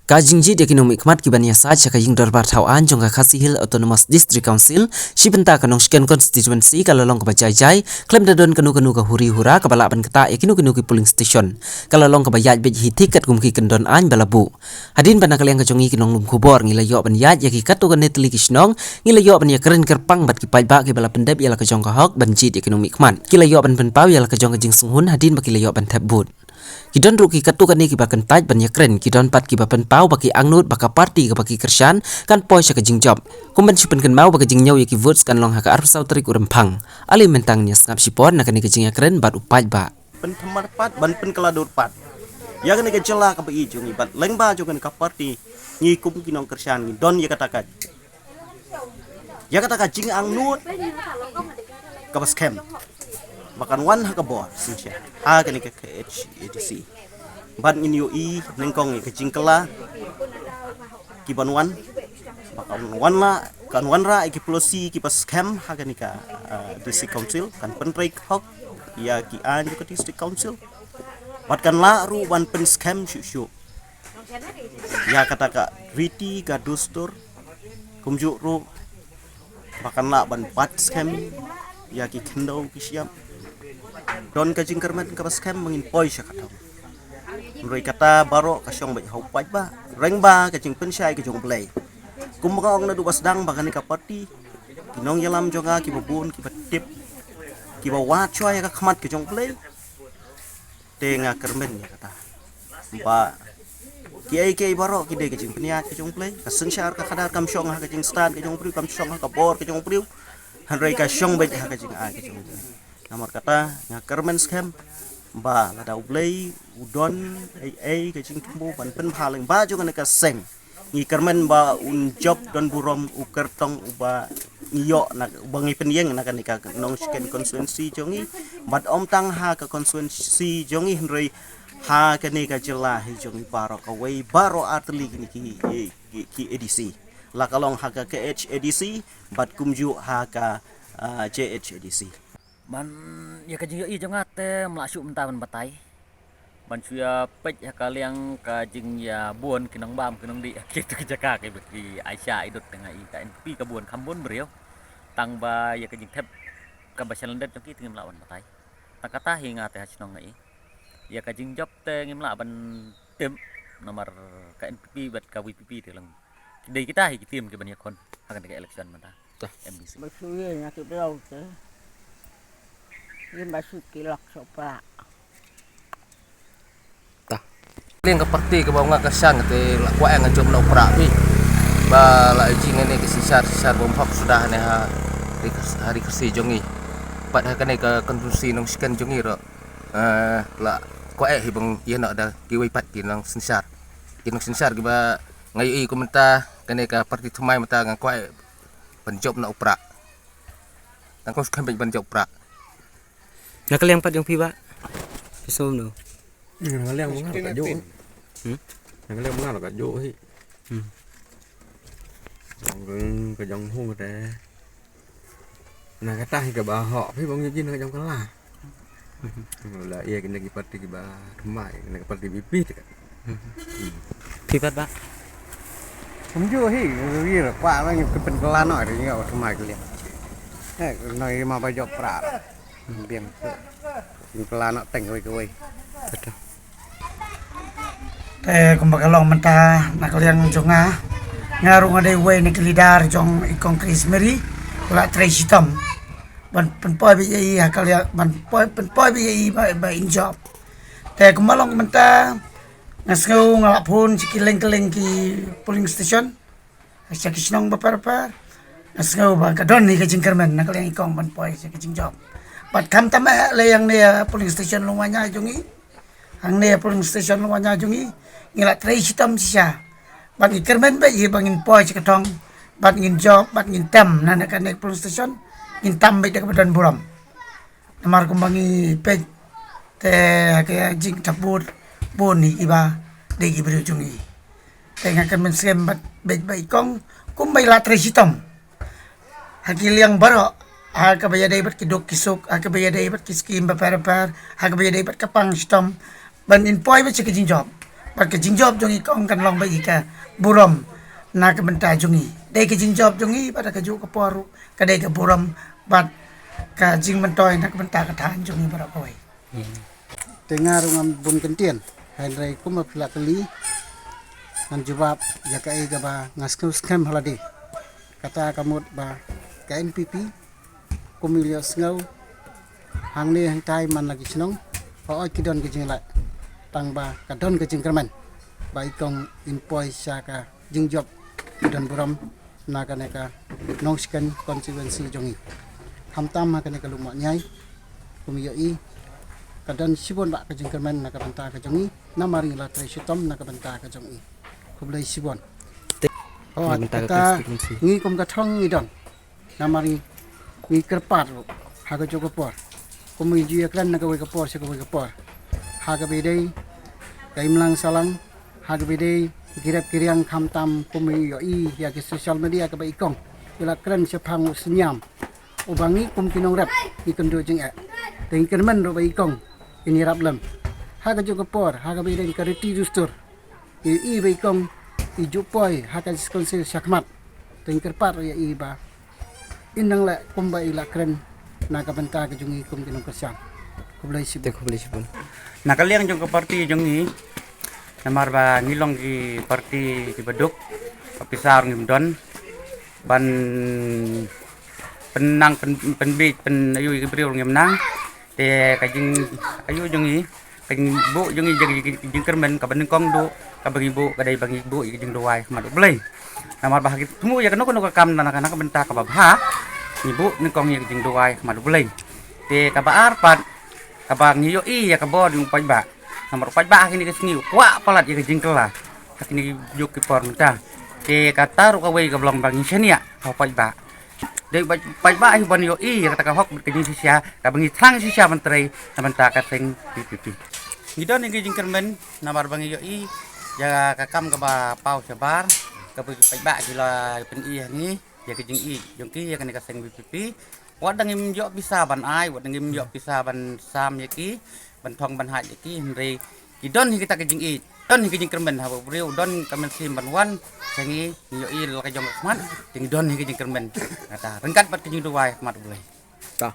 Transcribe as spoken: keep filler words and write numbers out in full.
Ka jingjied ïa ki nongmihkhmat kiban ïasaid sha ka ïing dorbar thaw aiñ jong ka Khasi Hills Autonomous District Council, shi bynta ka Nongshken Constituency ka la long kaba jai jai, khlem da don kano kano ka huri hura kaba lah ban ktah ïa kino kino ki polling station. Ka la long kaba ïaid beit hi thik katkum ki kyndon aiñ ba la buh. Hadien ba na ka liang ka jong ngi ki nonglum khubor ngi la ïoh ban ïaid ïa ki katto katne tylli ki shnong, ngi la ïoh ban ïakren kyrpang bad ki paidbah kiba la pyndep ïa la ka jong ka hok ban jied ïa ki nongmihkhmat. Ki la ïoh ban pynpaw ïa la ka jong ka jingsngew hadien ba ki la ïoh ban thep vote. Ki don ruh ki katto katne kiba kyntait ban ïakren, ki don pat kiba pynpaw ba ki angnud ba ka party kaba ki kyrshan kan poi sha ka jingjop. Kum ban shu pynkynmaw ba ka jingñiew ïa ki votes kan long ha ka arphew saw tarik u Rymphang. Ale mynta ngin ïa sngap shipor na kane ka jingïakren bad u paidbah. Pynthymmai pat ban pynkylla dur pat ïa kane ka jylla kaba ïeit jong ngi bad lyngba jong kane ka party, ngi kum ki nongkyrshan ngi don ïa kata ka ïa kata ka jingangnud kaba skhem ba kan wan ha ka bor synshar ha kane ka K H A D C. Bad ngin ïohi nyngkong ïa ka jingkylla kiban wan, ba kan wan la, kan wanrah ïa ki policy kiba skhem ha kane ka, ah, District Council, kan pyntrei hok ïa ki aiñ jong ka District Council. Bad kan lah ruh ban pynskhem shuh shuh ïa kata ka riti ka dustur, kumjuh ruh ba kan lah ban bat skhem ïa ki khyndew ki shyiap. Don ka jingkyrmen kaba skhem ba ngin poi sha ka thong. Hynrei kata baroh ka shong beit ha u paidbah, lyngba ka jingpynshai ka jong u Blei. Kumba nga ong naduh ba sdang ba kane ka party, ki nongïalam jong nga kiba bun kiba tip, kiba wad shuwa ïa ka khmat ka jong u Blei. Te nga kyrmen ïa kata ba kiei kiei baroh ki dei ka jingpynïaid ka jong u Blei. Ka synshar ka khadar kam shong ha ka jingstad ka jong u briew, kam shong ha ka bor ka jong u briew. Hynrei ka shong beit ha ka jingai ka jong u Blei. Namar kata nga kyrmen skhem ba lada u Blei u don ei ei ka jingthmu ban pynbha lyngba jong kane ka seng. Ngi kyrmen ba un jop don burom u kyrtong uba ngi ïoh na, uba ngi pynïeng na kane ka Nongshken constituency jong ngi. Bad ym tang ha ka constituency jong ngi hynrei ha kane ka jylla hi jong ngi baroh kawei, baroh artylli kine ki, ki, ki A D C. La ka long ha ka K H A D C bad kumjuh ha ka, ah, J H A D C. Ban ïa ka jingïohi jong nga te ym lah shuh mynta ban batai. Ban shu ïa peit ha ka liang ka jingbun ki nongbam ki nongdih ha kito ki jaka kiba ki ai sha i dud te nga i ka N P P ka bun kham bun briew. Tang ba ïa ka jingthep kaba shalyndet jong ki te ngim lah ban batai. Tang kata hi nga te ha shnong nga i. Ïa ka jingjop te ngim lah ban tip namar ka N P P bad ka V P P te lang. Dei kita hi ki team kiban ïakhun ha kane ka election mynta. Tah. M D C. Ba shu ïa nga tu briew te. Ïa ba shu ki lok sha u Prah. Tah. Liang ka party kaba nga kyrshan te la kwah nga jop na u Prah phi. Ba la ïa jingïaid ne ka synshar synshar bym hok suda ne ha ri Khasi, ha ri Khasi jong ngi. Pat ha kane ka constituency Nongshken jong ngi ruh. Eh, la kwah hi ban ïa na da kiwei pat ki nongsynshar. Ki nongsynshar kiba nga ïohi kumta kane ka party thymmai mynta nga kwah ban jop na u Prah. Tang kong skhem bad ban jop u Prah. Na ka liang pat jong phi ba? Phi sum no. Na ka liang ma nga la ka jop. Hmm? Na ka liang ma nga la ka jop hi. Hmm. Jong ka jong hung te. Na kata hi kaba hok phi bang ïa jin na ka jong ka la. La ïa kine ki party kiba thymmai, kine ki party V P te ka. Phi pat ba? Kumjuh hi, ïa la kwah ba ngi pynkylla noh ri ngi ba thymmai ka liang. Eh, noi ma ba jop Prah. Biang. Pynkylla noh teng kawei kawei. Betul. Te kumba ka long mynta na ka liang jong nga, nga ruh nga dei uwei na ki leader jong i Kong Chris Mary, u la trei shitom ban pynpoi beit ïa i ha ka liang, ban poi, pynpoi beit ïa i ba, ba in jop. Te kumba long mynta nga sngew nga la phone sha ki leng ki leng ki polling station. Sha ki shnong bapher bapher. Nga sngew ba ka don hi ka jingkyrmen na ka liang i Kong ban poi sha ka jingjop. Bad khamtam eh la ïa hangne polling station Lungwanya jong ngi. Hangne polling station Lungwanya jong ngi. Ngi la trei shitom shisha. Bad ngi kyrmen beit hi ba ngin poi sha ka thong. Bad ngin jop, bad ngin tem na kane ka polling station. Ngin tam beit da kaba don burom. Namar kumba ngi peit te ha ka jingthap vote bun hi kiba dei ki briew jong ngi. Te nga kyrmen skhem bad beit ba i Kong kumba i la trei shitom ha ki liang baroh, ha kaba ïadei bad ki duk ki suk, ha kaba ïadei bad ki skim bapher bapher, ha kaba ïadei bad ka pang shitom ban in poi beit sha ka jingjop. Bad ka jingjop jong i kong kan long ba i ka burom na ka bynta jong i. Dei ka jingjop jong i bad ka juh ka por ruh ka dei ka burom bad ka jingmyntoi na ka bynta ka thaiñ jong i baroh kawei. Te nga ruh ngam bun kyntien, hynrei kumba phi la kylli ngan jubab ïa kaei kaba nga sngew skhem ha lade. Kata ka mut ba ka N P P kum i ïohsngew hangne hangtai man la ki shnong, hooid ki don ka jingleh, tang ba ka don ka jingkyrmen ba i kong in poi sha ka jingjop i don burom na kane ka Nongshken constituency jong i. Khamtam ha kane ka Lum Mawniai, kum i ïohi ka don shibun bah ka jingkyrmen na ka bynta ka jong i, namar ngi la trei shitom na ka bynta ka jong i. Khublei shibun. Te, hooid, na bynta ka kata constituency, ngi kum ka thong ngi don. Namar ngi, ngi kyrpad ruh ha ka juh ka por, kum ngi ju ïakren na kawei ka por sha kawei ka por, ha kaba ïadei ka imlang sahlang, ha kaba ïadei ki rep ki riang, khamtam kum i ïohi ïa ki social media kaba i kong i la kren shaphang u Synñiam, uba ngi kum ki nongrep ngi kynduh jingeh. Te ngi kyrmen ruh ba i kong in ïarap lem ha ka juh ka por, ha kaba ïadei ka riti dustur. I, i ba i kong i ju poi ha ka Council shakhmat. Te ngi kyrpad ruh ïa i ba in nang leh kumba i la kren na ka bynta ka jong i kum ki nongkyrshan. Khublei shibun. Te khublei shibun. Na ka liang jong ka party jong i, namar ba ngi long ki party kiba duk, officer ngim don ban pynnang, pyn, pynbiej, pyn, ayu, ïa ki briew ngim nang. Te ka jing, ayu, jong i, ka jingbuh jong i, jing, jing, jingkyrmen kaba nyngkong duh kaba ngi buh ka dei ba ngi buh ïa ka jingduwai ha khmat U Blei. Namar ba ha ki thmu ïa kano kano ka kam na ka, na ka bynta kaba bha, ngi buh nyngkong ïa ka jingduwai ha khmat U Blei. Te kaba ar pat, kaba ngi ïohi ïa ka bor jong u paidbah. Namar u paidbah ha kine ki sngi u kwah palat ïa ka jingkylla ha kine ki juk ki por mynta. Te kata ruh kawei kaba long ba ngi shaniah ha u paidbah. Dei ba, paidbah hi ban ïohi ïa kata ka hok bad ka jingshisha kaba ngi thrang shisha ban trei na bynta ka seng V P P. Ngi don ïa ki jingkyrmen namar ba ngi ïohi ïa ka kam kaba paw shabar kaba ki paidbah ki la pyni ha ngi ïa ka jingïeit jong ki ïa kane ka seng V P P. Wat da ngim ïoh pisa ban ai, wat da ngim ïoh pisa ban sam ïa ki, ban thong ban hait ïa ki, hynrei ki don hi kita ki jingïeit, don hi ki jingkyrmen, haba u briew don ka mynsiem ban wan sha ngi, ngi ïohi la ka jong ka khmat, te ngi don hi ki jingkyrmen. Kata ryngkat bad ki jingduwai ha khmat U Blei. Ta.